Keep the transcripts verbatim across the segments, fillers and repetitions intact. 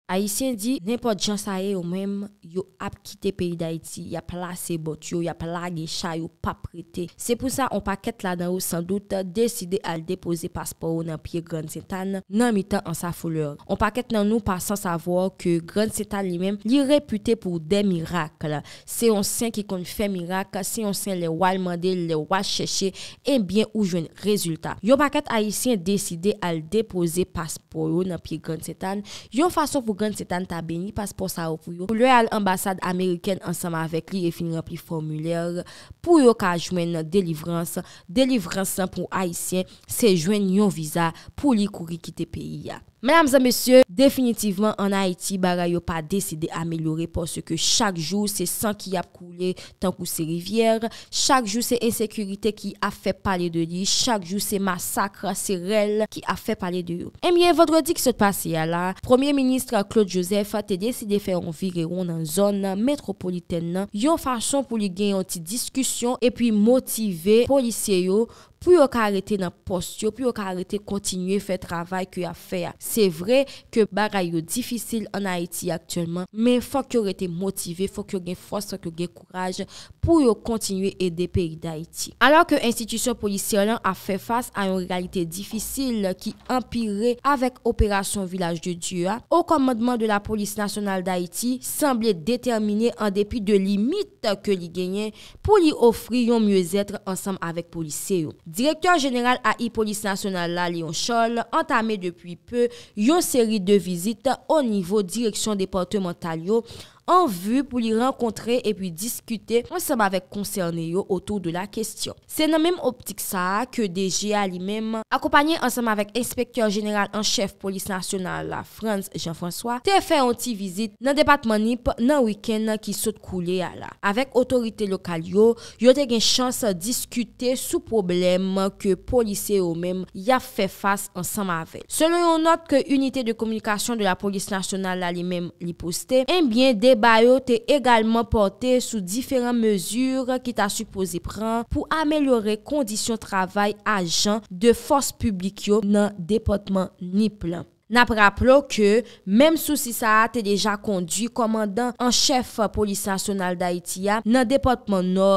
Ayisyen di, nenpòt jan sa ye, yo menm, yo ap kite peyi Dayiti, y ap lase bòt yo, y ap lage cha, yo p ap rete. Se pou sa, on pakèt ladan yo, sandout, deside al depoze paspò yo nan pye Grann Sentàn, nan mitan Ansa Foulè. On pakèt nan nou pa san savwa ke Grann Sentàn li menm, li repite pou dè mirak. Se yon sen ki konn fè mirak, se yon sen lè w al mande l, lè w al chèche, ebyen ou jwenn rezilta. Yon pakèt Ayisyen deside al depoze paspò yo nan pye Grann Sentàn, yon fason pou Grann Sentàn ta beni paspò sa yo pou yo, pou lè al anbasad amerikèn ansanm avèk li e fin ranpli fòmilè pou yo ka jwenn delivrans. Delivrans pou Ayisyen, se jwenn yon viza pou li kouri kite peyi a. Medam e mesye, definitivman, ann Ayiti, bagay yo pa deside amelyore paske chak jou, se san ki ap koule tankou se rivyè. Chak jou, se ensekirite ki ap fè pale de li. Chak jou, se masak, se rèl ki ap fè pale de yo. Ebyen, vandredi ki sot pase a la, Premye Minis Claude Joseph te deside fè yon virewon nan zòn metwopolitèn nan, yon fason pou li gen yon ti diskisyon epi motive polisye yo pou yo ka rete nan pòs yo, pou yo ka rete kontinye fè travay ke y ap fè a. Se vre ke bagay yo difisil ann Ayiti aktyèlman, men fòk yo rete motive, fòk yo gen fòs, fòk yo gen kouraj pou yo kontinye ede peyi Dayiti. Alò ke enstitisyon polisyè lan ap fè fas a yon reyalite difisil ki anpire avèk operasyon Vilaj de Dye a, O Kòmandman de la Polis Nasyonal Dayiti sanble detèmine, an depi de limit ke li genyen, pou li ofri yon myezèt ansanm avèk polisye yo. Direktè jeneral A I Polis Nasyonal la, Léon Charles, antame depi pe yon seri de vizit o nivo direksyon depatmantal yo, an vi pou li rankontre epi diskite ansanm avèk konsène yo otou de la kesyon. Se nan menm optik sa a ke D G a li menm, akonpanye ansanm avèk enspektè jeneral an chèf polis nasyonal la, Frantz Jean François, te fè yon ti vizit nan depatman Nip nan wikenn ki sot koule a la. Avèk otorite lokal yo, yo te gen chans diskite sou pwoblèm ke polisye yo menm y ap fè fas ansanm avè l. Selon yon nòt ke Unité de Communication de la Police Nationale la li menm li poste, ebyen, deba yo te egalman pòte sou diferan mezi ki ta sipoze pran pou amelyore kondisyon travay ajan de fòs piblik yo nan depatman Nip lan. N ap raple w ke menm sousi sa a te deja kondui kòmandan an chèf Polis Nasyonal Dayiti a nan depatman Nò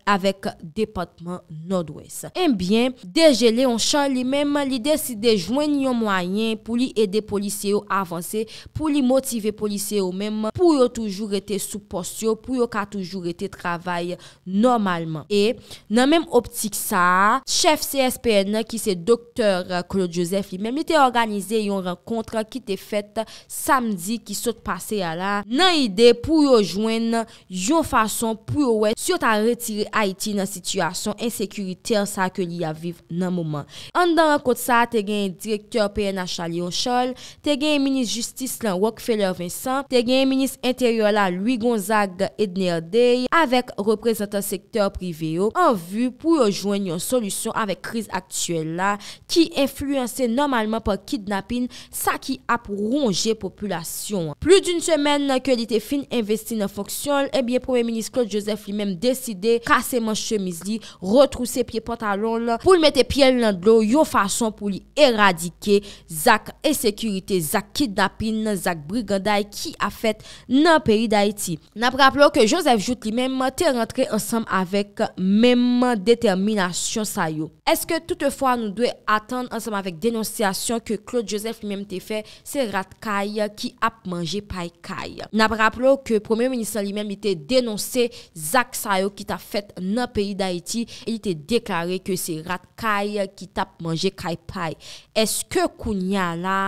avèk depatman Nòdwès. Ebyen, D G Léon Charles li menm, li deside jwenn yon mwayen pou li ede polisye yo avanse, pou li motive polisye yo menm, pou yo toujou rete sou pòs yo, pou yo ka toujou rete travay nòmalman. E nan menm optik sa a, chèf C S P N nan, ki se Doktè Claude Joseph li menm, li te òganize yon rankont ki te fèt samdi ki sot pase a la, nan ide pou yo jwenn yon fason pou yo wè si yo ta retire Ayiti nan sitiyasyon ensekiritè sa ke li ap viv nan moman. Anndan rankont sa a, te gen direktè P N H la, Léon Charles, te gen minis jistis lan, Rockefeller Vincent, te gen minis enteryè la, Louis Gonzague Edner Dey, avèk reprezantan sektè prive yo, an vi pou yo jwenn yon solisyon avèk kriz aktyèl la, ki enfliyanse nòmalman pa kidnapin, sa ki ap wonje popilasyon an. Plis d'une semèn ke li te fin envesti nan fonksyon l, ebyen, Premye Minis Claude Joseph li menm deside kase manch chemiz li, retwouse pye pantalon l, pou l mete pye l nan dlo, yon fason pou li eradike zak ensekirite, zak kidnapin, zak briganday ki ap fèt nan peyi Dayiti. N ap raple w ke Joseph Jouthe li menm te rantre ansanm avèk menm detèminasyon sa yo. Èske toutefwa nou dwe atann ansanm avèk denonsyasyon ke Claude Joseph li menm te fè, se rat kay ki ap manje pay kay? N ap raple w ke Premye Minis lan li menm, li te denonse zak sa yo ki t ap fèt nan peyi Dayiti, e li te deklare ke se rat kay ki t ap manje kay pay. Èske kounye a la,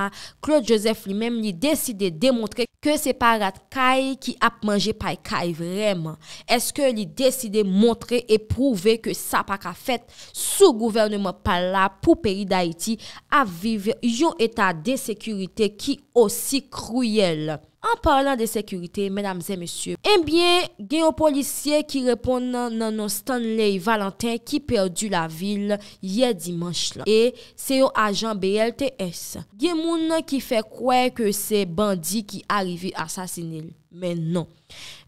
Claude Joseph li menm, li deside demontre ke se pa rat kay ki ap manje pay kay vrèman? Èske li deside montre e pwouve ke sa pa ka fèt sou gouvènman pa l la pou peyi Dayiti ap viv yon eta densekirite ki osi kriyèl? An palan de sekirite, medam e mesye, ebyen, gen yon polisye ki reponn nan non Stanley Valentin ki pèdi lavi l yè dimanch lan. E se yon ajan B L T S. Gen moun ki fè kwè ke se bandi ki arive asasine l, men non.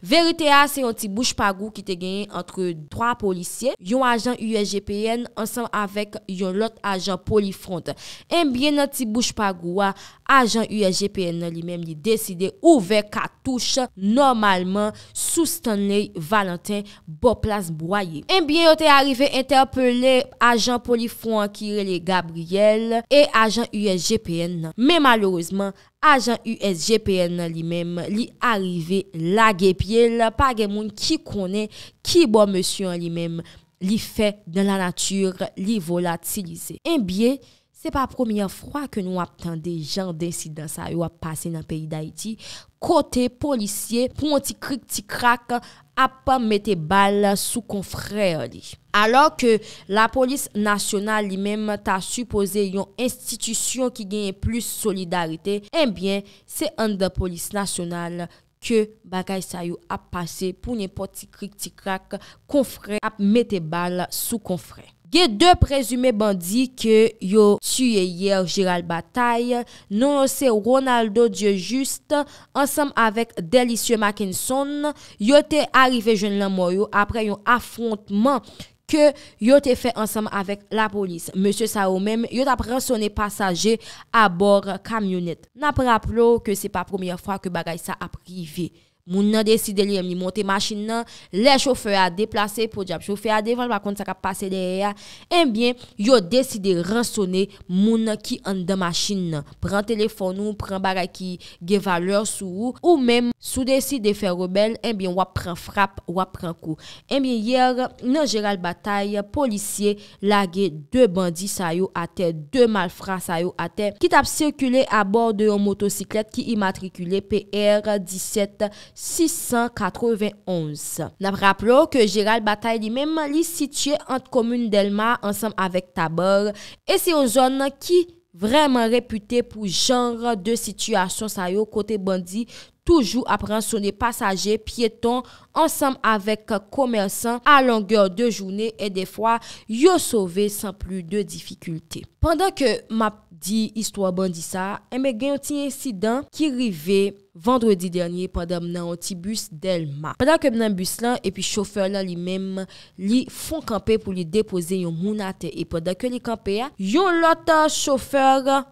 Verite a, se yon ti bouch pa gou ki te genyen ant twa polisye, yon ajan U S G P N ansanm avèk yon lòt ajan Polifront. Ebyen, nan ti bouch pa gou a, ajan U S G P N nan li menm li deside ouvè katouch nòmalman sou Stanley Valentin bò plas Bwaye. Ebyen, yo te arive entèpele ajan Polifront an ki rele Gabriel e ajan U S G P N nan. Men malerezman, ajan U S G P N nan li menm, li arive lage pye l, pa gen moun ki konnen ki bò mesye an li menm, li fè dans la nature, li volatilize. Ebyen, se pa premyè fwa ke nou ap tande jan densidan sa yo ap pase nan peyi Dayiti, kote polisye, pou yon ti krik ti krak, ap mete bal sou konfrè li. Alò ke lapolis nasyonal li menm ta sipoze yon enstitisyon ki genyen plis solidarite, ebyen, se anndan polis nasyonal ke bagay sa yo ap pase pou nenpòt ti krik ti krak, konfrè ap mete bal sou konfrè. Gen de prezime bandi ke yo tiye yè Gérald Bataille, non yo se Ronaldo Dieujuste ansanm avèk Delicieux Mackenson, yo te arive jwenn lanmò yo apre yon afwontman ke yo te fè ansanm avèk lapolis. Mesye sa yo menm, yo t ap ransone pasaje abò kamyonèt. N ap raple w ke se pa premyè fwa ke bagay sa ap rive. Moun nan deside li menm li monte machin nan, lè chofè a deplase, podyab chofè a devan, l pa konn sa k ap pase dèyè a, ebyen, yo deside ransone moun ki anndan machin nan. Pran telefòn ou, pran bagay ki gen valè sou ou, ou menm, si w deside fè rebèl, ebyen, w ap pran frap, w ap pran kou. Ebyen, yè, nan Gérald Bataille, polisye lage de bandi sa yo atè, de malfra sa yo atè, ki t ap sikile abò de yon motosiklèt ki imatrikile P R disèt sis san katrevenonz. N ap raple w ke Gérald Bataille li menm, li sitiye ant komin Dèlma ansanm avèk Tabar, e se yon zòn ki vrèman repite pou jan de sitiyasyon sa yo kote bandi toujou ap ransone pasaje, pyeton, ansanm avèk komèsan a longè de jounen e defwa yo sove san plis de difikilte. Pandan ke m ap di istwa bandi sa, enben gen yon ti ensidan ki rive vandredi dènye pandan m nan yon ti bis Dèlma. Pandan ke m nan bis lan epi chofè lan li menm li fon kanpe pou li depoze yon moun atè. E pandan ke li kanpe a, yon lòt, euh, chofè,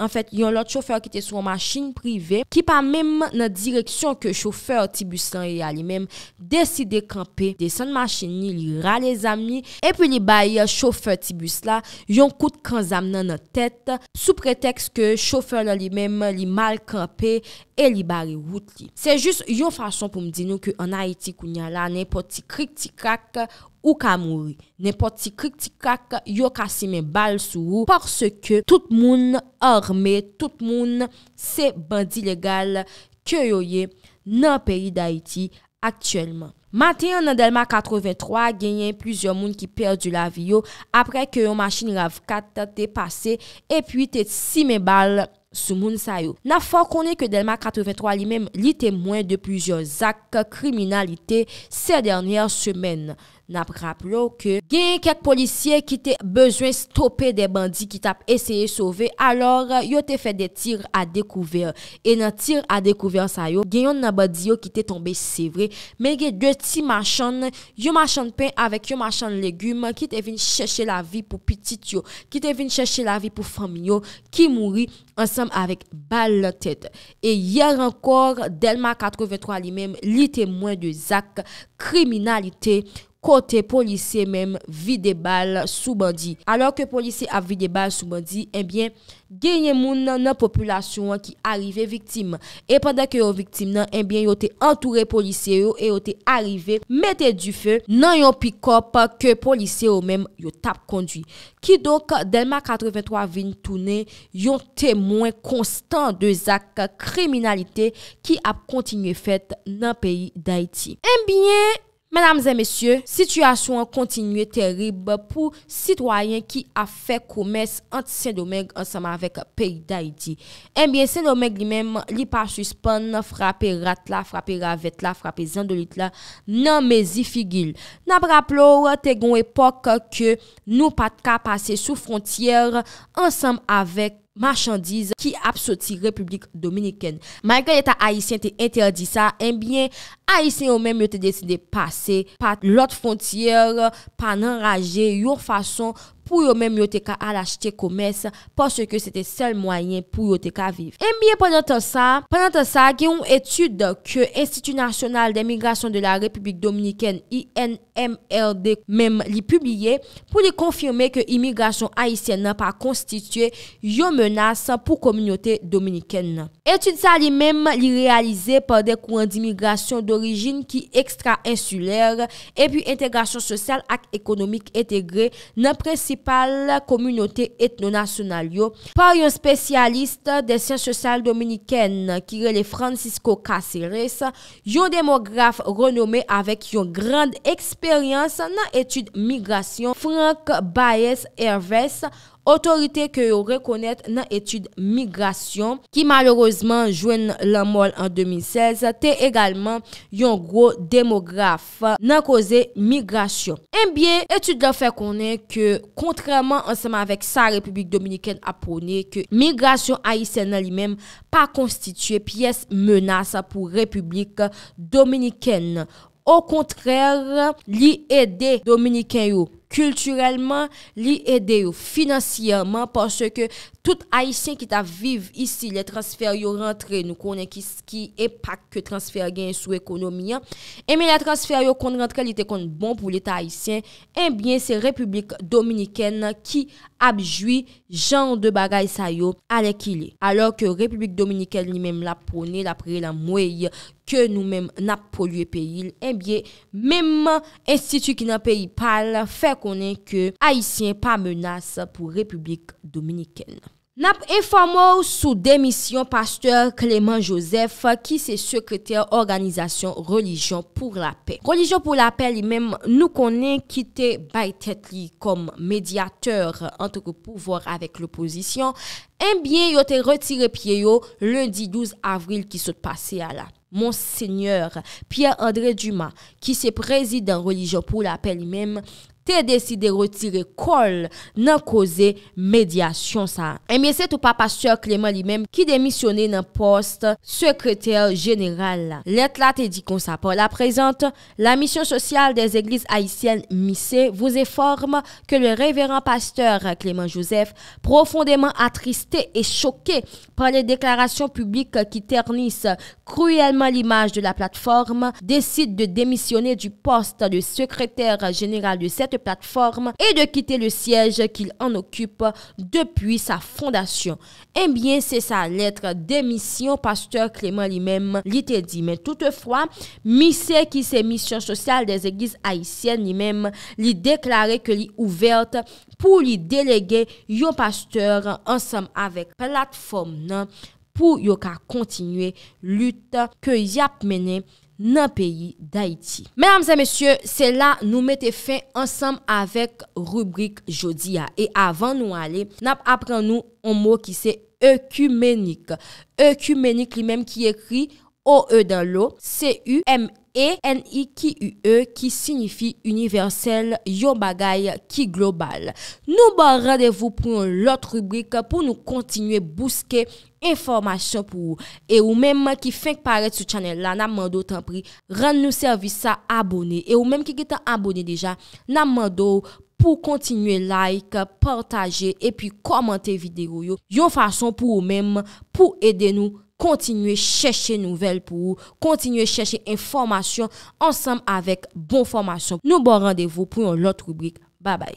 anfèt, yon lòt chofè ki te sou yon machin prive, ki pa menm nan direksyon ke chofè ti bis lan ye a li menm, deside kanpe, desann machin li, li rale zam li, epi li bay chofè ti bis la yon kout kan zam nan nan tèt, sou pretèks ke chofè lan li menm, li mal kanpe, e li bare wout li. Se jis yon fason pou m di nou ke ann Ayiti kounye a la, nenpòt ti krik ti krak, ou ka mouri. Nenpòt ti krik ti krak, yo ka simen bal sou ou, paske tout moun ame, tout moun se bandi legal ke yo ye nan peyi Dayiti aktyèlman. Maten an, nan Dèlma katrevenntwa, genyen plizyè moun ki pèdi lavi yo apre ke yon machin rav kat te pase epi te simen bal sou moun sa yo. N ap fè w konnen ke Dèlma katrevenntwa li menm, li temwen de plizyè zak kriminalite sè dènyè semèn. N ap raple w ke genyen kèk polisye ki te bezwen stope de bandi ki t ap eseye sove, alò yo te fè de tir a dekouvè. E nan tir a dekouvè sa yo, gen yonn nan bandi yo ki te tonbe, se vre, men gen de ti machann, yon machann pen avèk yon machann legim ki te vin chèche lavi pou pitit yo, ki te vin chèche lavi pou fanmi yo, ki mouri ansanm avèk bal nan tèt. E yè ankò, Dèlma katrevenntwa li menm, li temwen de zak kriminalite kote polisye menm vide bal sou bandi. Alò ke polisye ap vide bal sou bandi, ebyen, genyen moun nan popilasyon an ki arive viktim. E pandan ke yo viktim nan, ebyen, yo te antoure polisye yo e yo te arive mete dife nan yon pikòp ke polisye yo menm yo t ap kondwi. Kidonk, Dèlma katrevenntwa vin tounen yon temwen konstan de zak kriminalite ki ap kontinye fèt nan peyi Dayiti. Ebyen, medam e mesye, sitiyasyon an kontinye terib pou sitwayen ki ap fè komès ant Sendomeng ansanm avèk peyi Dayiti. Ebyen, Sendomeng li menm, li pa sispann frape rat la, frape ravèt la, frape zandolit la nan mezi figi l. N ap raple w, te gen yon epòk ke nou pa t ka pase sou fwontyè ansanm avèk machandiz ki ap soti Repiblik Dominikèn. Malgre Leta ayisyen te entèdi sa, ebyen, Ayisyen yo menm yo te deside pase pa lòt fwontyè, pa nan raje, yon fason pou yo menm yo te ka al achte komès, paske se te sèl mwayen pou yo te ka viv. Ebyen, pandan tan sa, pandan tan sa, gen yon etid ke Institut National des Migrations de la République Dominicaine, I N M R D, menm li pibliye, pou li konfime ke imigrasyon ayisyèn nan pa konstitye yon menas pou kominote dominikèn nan. Etid sa li menm, li reyalize pa de kouran dimigrasyon dorijin ki ekstra-ensilè, epi entegrasyon sosyal ak ekonomik entegre nan prensipal kominote etnonasyonal yo, pa yon espesyalis de syans sosyal dominikèn ki rele Francisco Cáceres, yon demograf renome avèk yon grand eksperyans nan etid migrasyon, Frank Baez Hervès, otorite ke yo rekonèt nan etid migrasyon, ki malerezman jwenn lanmò l an de mil sèz, te egalman yon gwo demograf nan koze migrasyon. Ebyen, etid la fè konnen ke, kontrèman ansanm avèk sa Repiblik Dominikèn ap pwone, ke migrasyon ayisyèn nan li menm pa konstitye pyès menas pou Repiblik Dominikèn. Okontrè, li ede Dominiken yo kiltirèlman, li ede yo finansyèman, paske tout Ayisyen ki t ap viv isi, lè transfè yo rantre, nou konnen ki, ki enpak ke transfè genyen sou ekonomi an. Ebyen, lè transfè yo konn rantre, li te konn bon pou Leta ayisyen. Ebyen, se Repiblik Dominikèn ki ap jwi jan de bagay sa yo alèkile. Alò ke Repiblik Dominikèn li menm l ap pwone, l ap rele anmwey ke nou menm n ap polye peyi l. Ebyen, menm enstiti ki nan peyi pa l fè konnen ke Ayisyen pa menas pou Repiblik Dominikèn. N ap enfòme w sou demisyon pastè Clément Joseph, ki se sekretè òganizasyon Religion pour la Paix. Religion pour la Paix li menm, nou konnen ki te bay tèt li kòm medyatè ant pouvwa avèk lopozisyon. Ebyen, yo te retire pye yo lendi douz avril ki sot pase a la. Monsenyè Pierre André Dumas, ki se prezidan Religion pour la Paix li menm, te deside retire kò l nan koze medyasyon sa a. Ebyen, se tou pa pastè Clément li menm ki demisyone nan pòs sekretè jeneral la. Lèt la te di konsa, par la présente, la Mission Sociale des Églises Haïtiennes, MISE, vous informe que le révérend pasteur Clément Joseph, profondément attristé et choqué par les déclarations publiques qui ternissent cruellement l'image de la plateforme, décide de démissionner du poste de secrétaire général de cette plateforme et de quitter le siège qu'il en occupe depuis sa fondation. Ebyen, se sa lèt demisyon pastè Clément li menm, li te di. Men toutefwa, MISE, ki se Mission Sociale des Églises Haïtiennes li menm, li deklare ke li ouvèt pou li delege yon pastè ansanm avèk platfòm nan pou yo ka kontinye lit ke y ap mennen nan peyi Dayiti. Medam e mesye, se la nou mete fen ansanm avèk ribrik jodi a. E avan nou ale, n ap aprann nou yon mo ki se ekimenik. Ekimenik li menm ki ekri O E dan lo, C U M E N I Q U E, ki siyifi inivèsèl, yon bagay ki global. Nou ba w randevou pou yon lòt ribrik pou nou kontinye bouske enfòmasyon pou ou. E ou menm ki fenk parèt sou channel la, n ap mande w tanpri, rann nou sèvis sa, abone. E ou menm ki gentan abone deja, n ap mande w pou kontinye like, pataje, epi kòmante videyo yo, yon fason pou ou menm, pou ede nou kontinye chèche nouvèl pou ou, kontinye chèche enfòmasyon ansanm avèk bon fòmasyon. Nou ba w randevou pou yon lòt ribrik. Babay.